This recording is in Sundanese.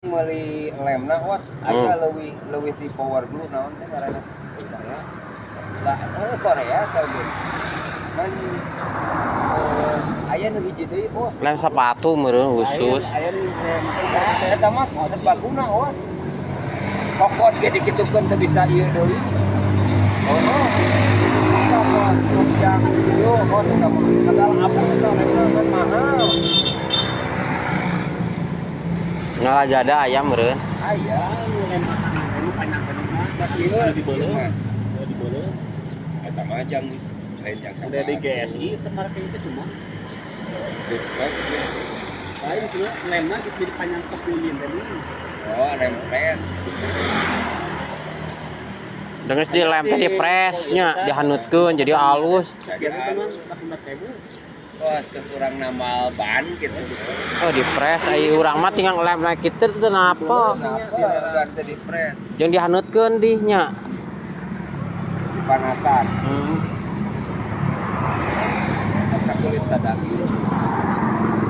Meuli lemna, os aya leuwih leuwih ti Power Glue, naon teh ngaranna? Lah, heuh, Korea teh ge. Kan aya nu hiji deui, os. Lem sepatu meureun khusus. Aya lem. Eta mah serbaguna, os. Kokot ge dikitukeun teu bisa ieu deui. Oh. Kokot jang ieu, os, eta mah sagala apus eta lemna kan mahal. Ngalajada aya meureun. Aya. Lem lem panjang kan mah. Ieu Dibeuleum. mah. Dibeuleum. Eta mah jang lain jang. Udah di GSI tempat itu cuma Di press. Lain cuma lemna gitu jadi panjang kos dulu tadi. Oh, lem press. Dengan di lem teh di presnya dihanutkeun jadi halus. Jadi Biar itu mah halus. 18.000. Oh, ke urang namal ban gitu. Oh, di press, ai urang mah tinggal lem lem kitu teu napa. Kenapa udah teh di press? Jeung dihanutkeun di nya. Dipanasan. Eta kulit sadagi.